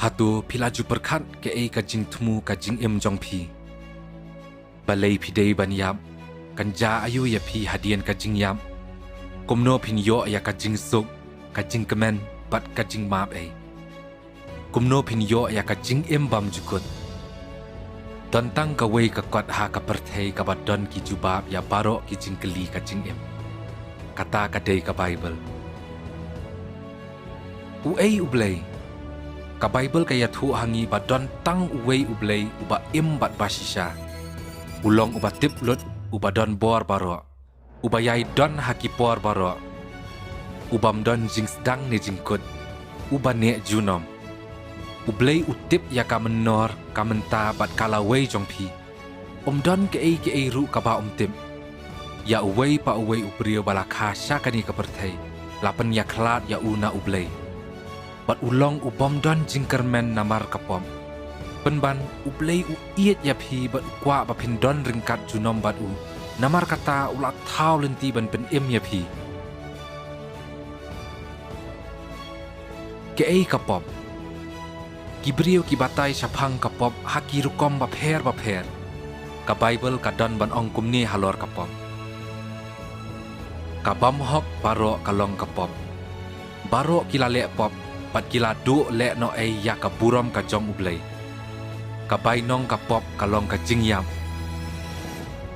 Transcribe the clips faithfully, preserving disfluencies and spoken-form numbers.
Hato phi la ju pyrkhat kaei ka jingthmu ka jingim jong phi? Balei phi dei ban ïap? Kan jia aïu ïa phi hadien ka jingïap? Kumno phin ïoh ïa ka jingsuk, ka jingkmen, bad ka jingmap ei? Kumno phin ïoh ïa ka jingim bymjukut? Don tang kawei ka kot ha ka pyrthei kaba don ki jubab ïa baroh ki jingkylli ka jingim. Kata ka dei ka Baibl. Uei U Blei? Ka Baibl ka ïathuh ha ngi ba don tang uwei U Blei uba im bad ba shisha. U long uba tip lut, uba don bor baroh, uba ïai don ha ki por baroh, u bym don jingsdang ne jingkut, uba neh junom. U Blei u tip ïa ka mynnor, ka mynta bad ka lawei jong phi. Um don kaei kaei ruh kaba um tip. Ïa uwei pa uwei u briew ba la kha sha kane ka pyrthei, la pynïakhlad ïa u na U Blei. Bad u long u bym don jingkyrmen namar ka pop. Pynban, U Blei u ïeit ïa phi bad u kwah ba phin don ryngkat junom bad u. Namar kata u la thaw lynti ban pynim ïa phi. Kaei ka pop? Ki briew ki batai shaphang ka pop ha ki rukom bapher bapher. Ka Baibl ka don ban ong kumne halor ka pop: Ka bymhok baroh ka long ka pop. Baroh ki la leh pop, bad ki la duh lehnohei ïa ka burom ka jong U Blei. Ka bainong ka pop ka long ka jingïap.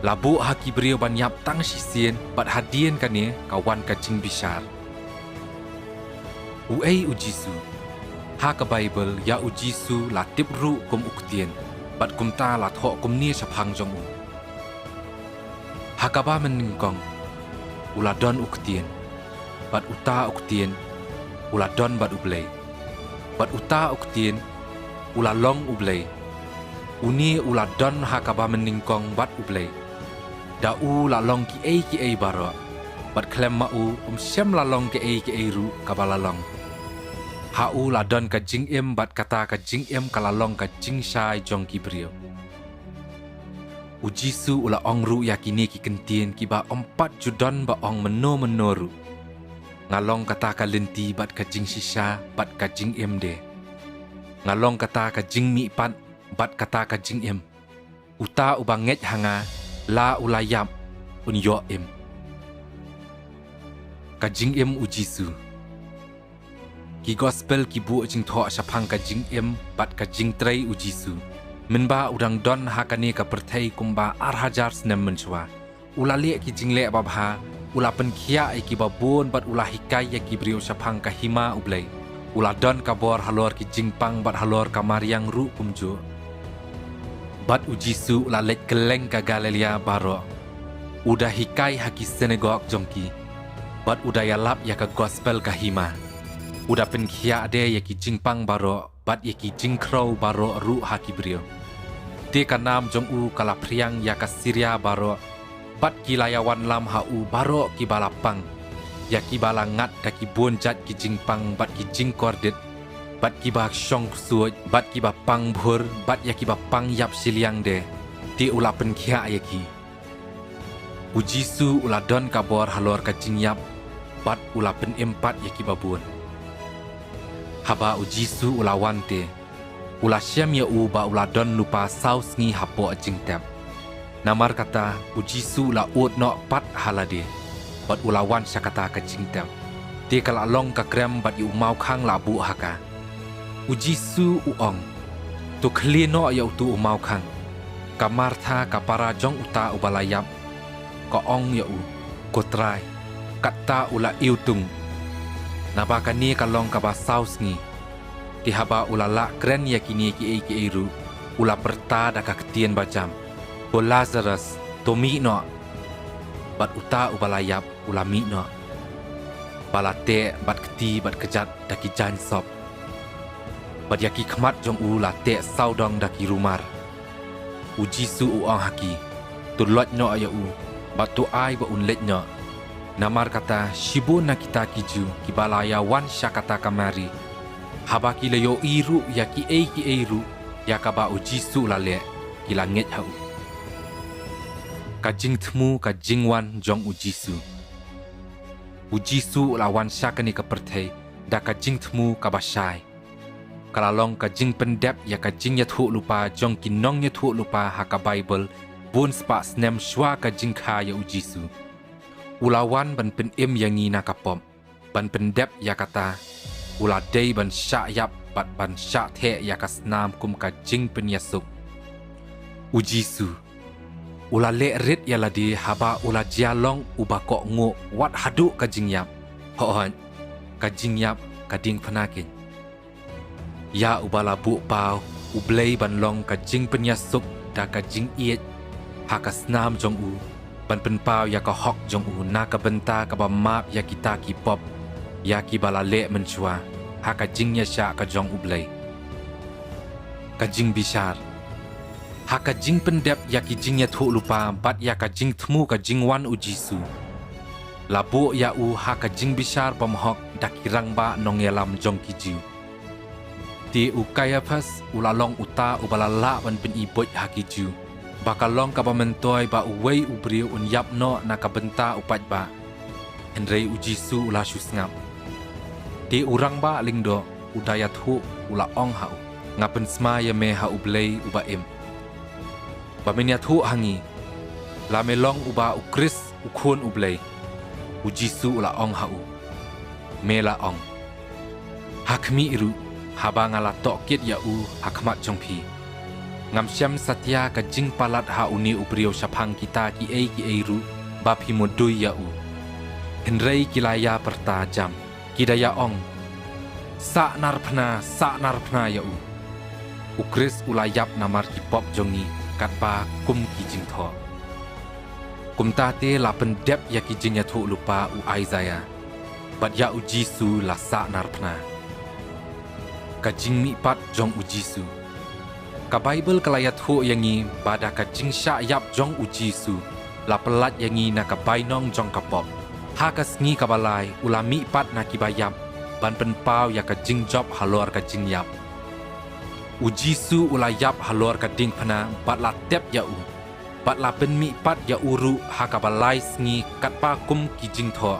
La buh ha ki briew ban ïap tang shisien, bad hadien kane ka wan ka jingbishar. Uei U Jisu? Ha ka Baibl, ïa U Jisu la tip ruh kum u Ktien, bad kumta la thoh kumne shaphang jong u: Ha kaba mynnyngkong u la don u Ktien, bad uta u Ktien u la don bad U Blei, bad uta u Ktien u la long U Blei. Une u la don ha kaba mynnyngkong bad U Blei. Da u la long kiei kiei baroh, bad khlem ma u ym shym la long kaei kaei ruh kaba la long. Ha u la don ka jingim, bad kata ka jingim ka la long ka jingshai jong ki briew. U Jisu u la ong ruh ïa kine ki kyntien kiba ym pat ju don ba ong mynno mynno ruh: Nga long kata ka lynti bad ka jingshisha bad ka jingim de. Nga long kata ka jingmihpat bad kata ka jingim. Uta uba ngeit ha nga, la u la ïap, un ïoh im. Ka jingim U Jisu. Ki Gospel ki buh jingthoh shaphang ka jingim bad ka jingtrei U Jisu, mynba u dang don ha kane ka pyrthei kumba ar hajar snem mynshuwa. U la leh ki jingleh babha, u la pynkhiah ïa kiba bun bad u la hikai ïa ki briew shaphang ka hima U Blei. U la don ka bor halor ki jingpang bad halor ka mariang ruh kumjuh. Bad U Jisu u la leit kylleng ka Galilaïa baroh, u da hikai ha ki synagog jong ki, bad u da ïalap ïa ka Gospel ka hima. U da pynkhiah de ïa ki jingpang baroh bad ïa ki jingkhrew baroh ruh ha ki briew. Te ka nam jong u ka la phriang ïa ka Siria baroh, bad ki la ïawan lam ha u baroh kiba la pang, ïa kiba la ngat da ki bun jait ki jingpang bad ki jingkordit, bad kiba shong ksuid, bad kiba pang bhur, bad ïa kiba pang ïap shiliang de. Te u la pynkhiah ïa ki. U Jisu u la don ka bor halor ka jingïap, bad u la pynim pat ïa kiba bun. Haba U Jisu u la wan te, u la shem ïa u ba u la don lypa saw sngi hapoh jingtep. Namar kata U Jisu u la ud noh pat ha lade, bad u la wan sha kata ka jingtep. Te ka la long ka krem bad ïa u mawkhang la buh ha ka. U Jisu u ong: To khlieh noh ïa utu u mawkhang. Ka Martha, ka para jong uta uba la ïap, ka ong ïa u: Ko Trai, katta u la iwtung, naba kane ka long kaba saw sngi. Te haba u la lah kren ïa kine kiei kiei ruh, u la pyrta da ka ktien bajam: Ko Lazarus, to mih noh. Bad uta uba la ïap u la mih noh, ba la teh bad kti bad kjat da ki jaiñ sop, bad ïa ki khmat jong u la teh sawdong da ki rumar. U Jisu u ong ha ki: To loit noh ïa u, bad to ai ba un leit noh. Namar kata shibun na kita ki Jiw kiba la ïawan sha kata ka Mari, haba ki la ïohi ruh ïa kiei kiei ruh ïa kaba U Jisu u la leh, ki la ngeit ha u. Ka jingthmu ka jingwan jong U Jisu. U Jisu u la wan sha kane ka pyrthei da ka jingthmu kaba shai. ka la long ka jingpyndep ïa ka jingïathuhlypa jong ki nongïathuhlypa ha ka Baibl bun spah snem shuwa ka jingkha ïa u Jisu. U la wan ban pynim ïa ngi na ka pop, ban pyndep ïa kata, u la dei ban shah ïap bad ban shah theh ïa ka snam kum ka jingpynïasuk. U Jisu u la leh rit ïa lade haba u la jia long uba kohnguh wat haduh ka jingïap. Hooid, ka jingïap ka diengphna keiñ. Ïa uba la buh paw U Blei ban long ka jingpynïasuk da ka jingïeit ha ka snam jong u, ban pynpaw ïa ka hok jong u na ka bynta kaba map ïa kita ki pop, ïa kiba la leh mynshuwa ha ka jingïaishah ka jong U Blei. Ka jingbishar. Ha ka jingpyndep ïa ki jingïathuhlypa bad ïa ka jingthmu ka jingwan U Jisu, la buh ïa u ha ka jingbishar bymhok da ki rangbah nongïalam jong ki Jiw. Te u Kaiaphas u la long uta uba la lah ban pyni buit ha ki Jiw ba ka long kaba myntoi ba uwei u briew un ïap noh na ka bynta u paidbah. Hynrei U Jisu u la shu sngap. Te u rangbah lyngdoh u da ïathuh, u la ong ha u, nga pynsma ïa me ha U Blei uba im, ba men ïathuh ha ngi, la me long uba U Khrist, U Khun U Blei. U Jisu u la ong ha u, me la ong. Ha khmih ruh, haba nga la tohkit ïa u ha khmat jong phi, ngam shem satia ka jingpalat ha une u briew shaphang kita kiei kiei ruh ba phi mudui ïa u. Hynrei ki la ïa pyrta jam, ki da ïa ong, sah narphna, sah narphna ïa u. U Khrist u la ïap namar ki pop jong ngi, katba kum ki jingthoh. Kumta te la pyndep ïa ki jingïathuhlypa u Isaiah, bad ïa U Jisu la sah narphna. Ka jingmihpat jong U Jisu. Ka Baibl ka la ïathuh ïa ngi ba da ka jingshah ïap jong U Jisu, la pyllait ïa ngi na ka bainong jong ka pop. Ha ka sngi kaba lai u la mihpat na kiba ïap, ban pynpaw ïa ka jingjop halor ka jingïap. U Jisu u la ïap halor ka diengphna bad la tep ïa u, bad la pynmihpat ïa u ruh ha kaba lai sngi katba kum ki jingthoh,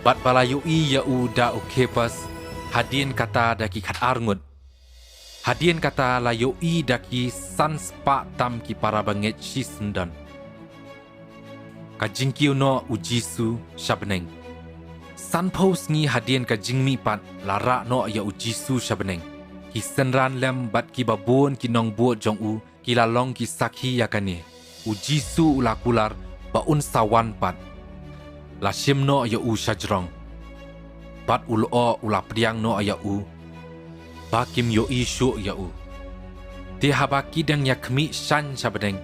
bad ba la ïohi ïa u da u Kheopas, hadien kata da ki khatar ngut, hadien kata la ïohi da ki san spah tam ki para bangeit shisyndon. Ka jingkiew noh U Jisu sha bneng. Sanphew sngi hadien ka jingmihpat la rah noh ïa U Jisu sha bneng. Ki synran lem bad kiba bun ki nongbud jong u ki la long ki sakhi ïa kane. U Jisu u la kular ba un sa wan pat. La shim noh ïa u sha jrong, bad u lyoh u la pdiang noh ïa u ba kim ïohi shuh ïa u. Te haba ki dang ïa khmih shaiñ sha bneng,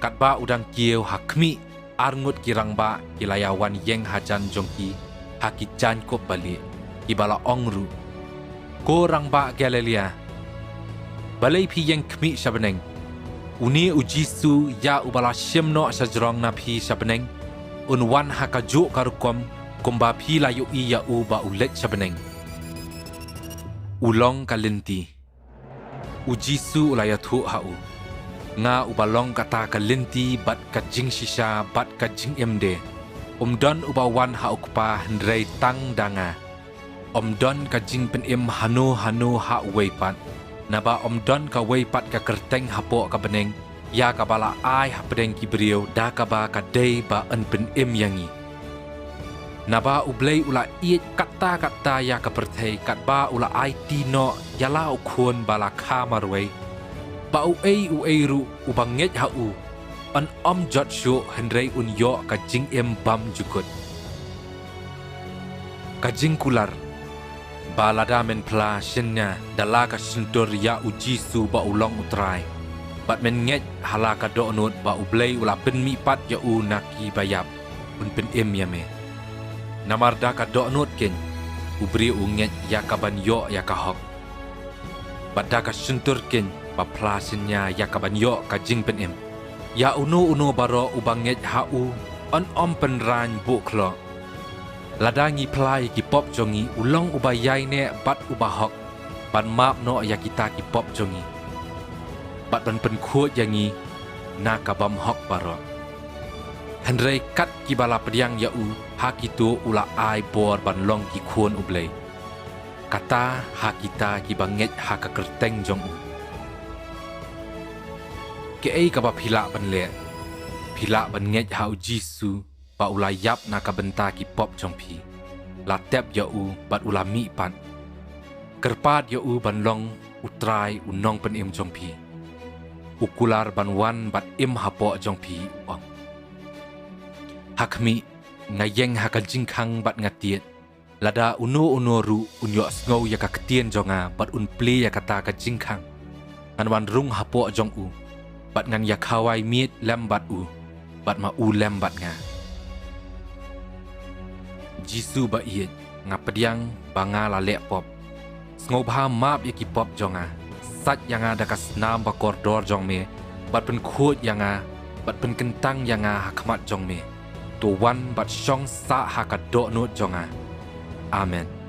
katba u dang kiew ha khmih, arngut ki rangbah ki la ïa wan ïeng hajan jong ki ha ki jaiñkup balieh, kiba la ong ruh, ko rangbah Galilea, balei phi ïeng khmih sha bneng? Une U Jisu ïa uba la shim noh sha jrong na phi sha bneng, un wan ha kajuh ka rukom kumba phi la ïohi ïa u ba u leit sha bneng. U long ka lynti. U Jisu u la ïathuh ha u, nga uba long kata ka lynti bad ka jingshisha bad ka jingim de. Um don uba wan ha u Kpa hynrei tang da nga. Um don ka jingpynim hano hano ha uwei pat, naba um don kawei pat ka kyrteng hapoh ka bneng ïa kaba la ai hapdeng ki briew da kaba ka dei ba yn pynim ïa ngi. Naba U Blei u la ïeit katta katta ïa ka pyrthei katba u la aiti noh ïa la u Khun ba la kha marwei, ba uei uei ruh uba ngeit ha u yn ym jot shuh hynrei un ïoh ka jingim bymjukut. Ka jingkular. Ba lada men phla synñia da la ka shyntur ïa U Jisu ba u long U Trai, bad men ngeit ha la ka dohnud ba U Blei u la pynmihpat ïa u na kiba ïap, un pynim ïa me. Namar da ka dohnud keiñ u briew u ngeit ïa ka ban ïoh ïa ka hok, bad da ka shyntur keiñ ba phla synñia ïa ka ban ïoh ka jingpynim. Ïa uno uno baroh uba ngeit ha u yn ym pynraiñ buh khloh. Lada ngi phla ïa ki pop jong ngi, u long uba ïaineh bad uba hok ban map noh ïa kita ki pop jong ngi, bad ban pynkhuid ïa ngi na ka bymhok baroh. Hynrei kat kiba la pdiang ïa u, ha kito u la ai bor ban long ki khun U Blei. Kata ha kita kiba ngeit ha ka kyrteng jong u. Kaei kaba phi lah ban leh? Phi lah ban ngeit ha U Jisu, ba u la ïap na ka bynta ki pop jong phi, la tep ïa u bad u la mih pat. Kyrpad ïa u ban long U Trai, U Nongpynim jong phi. U kular ban wan bad im hapoh jong phi, u ong. Ha khmih, nga ïeng ha ka jingkhang bad nga tied. Lada uno uno ruh un ïohsngew ïa ka ktien jong nga bad un plie ïa kata ka jingkhang, ngan wan rung hapoh jong u, bad ngan ïakhawai miet lem bad u, bad ma u lem bad nga. Jisu ba-ïeit, nga pdiang ba nga la leh pop. Sngewbha map ïa ki pop jong nga. Sait ïa nga da ka snam ba kordor jong me, bad pynkhuid ïa nga, bad pynkyntang ïa nga ha khmat jong me. To wan bad shong sah ha ka dohnud jong nga. Amen.